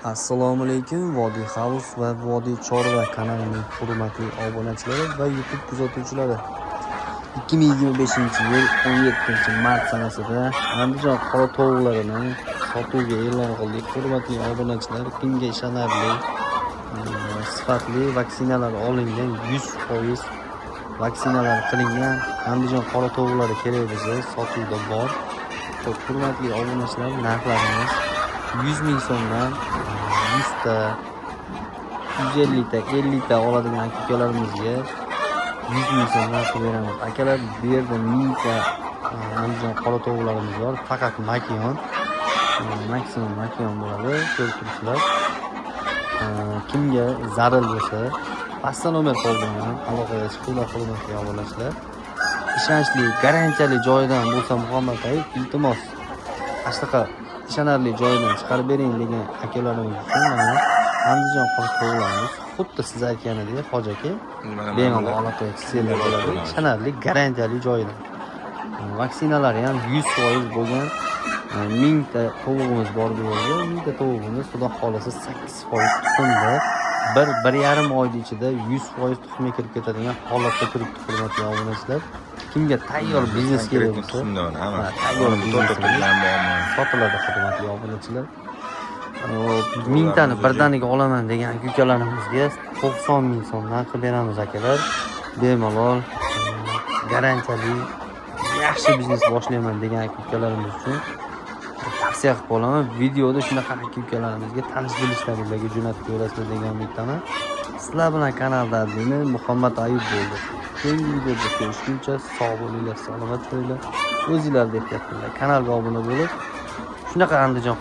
Assalomu alaykum, Vodiy House va Vodiy Chorva kanalining hurmatli obunachilari va YouTube kuzatuvchilari. 2025-yil 17-mart sanasida Andijon qora tovuqlarini sotuvga e'lon qildik. Hurmatli obunachilar, kimga ishonarli, sifatli vaksinalar olingan, 100% vaksinalar qilingan Andijon qora tovuqlari kerak bo'lsa, sotuvda bor. Xo'p, hurmatli obunachilar, narxlarimiz 100 ming so'mdan 100 ta, 150 ta, 50 ta oladigan aka ukalarimizga 100 ming so'mdan qilib beramiz. Akalar, bu yerda 1000 ta Andijon qora tovuqlarimiz bor. Faqat makiyon, maksimum makiyon bo'ladi, ko'rib turibsizlar. Kimga zarur bo'lsa, pastda nomer qoldiraman, aloqaga chiqinglar, hurmatli obunachilar. Ishonchli, garantiyali joyidan bo'lsa, Muhammad Ayub, iltimos, mana shunaqa ishonarli joyidan chiqarib bering degan akalarimiz uchun mana Andijon qora tovuqlarimiz, xuddi siz aytganidek, hoji aka, bemalol aloqaga chiqsanglar bo'ladi. Ishonarli, garantiyali joyidan. Vaksinalari ham 100% bo'lgan 1000 ta tovug'imiz bor bu yerda. 1000 ta tovug'imiz, xudo xohlasa, 8% tuxumda 1-1,5 oyni ichida 100% tuxumga kirib ketadigan holatda turibdi, hurmatli obunachilar. Kimga tayyor biznes kerak bo'lsa, Tuxumdan hamma. Ha, tayyor biznesimiz Bormi? sotiladi, hurmatli obunachilar. Hop, 1000 tani birdaniga olaman degan aka ukalarimizga 90 ming so'mdan qilib beramiz, akalar. Bemalol garantiyali yaxshi biznes boshlayman degan aka ukalarimiz uchun tavsiya qilib qolaman. Videoda shunaqa aka ukalarimizga, tanish bilishlaringlarga jo'natib qo'yasizlar degan umiddaman. Sizlar bilan kanalda admini Muhammad Ayub bo'ldi. Keyingi videoda ko'rishguncha sog' bo'linglar, salomat bo'linglar. O'zinglarni ehtiyot qilinglar. Kanalga obuna bo'lib, shunaqa Andijon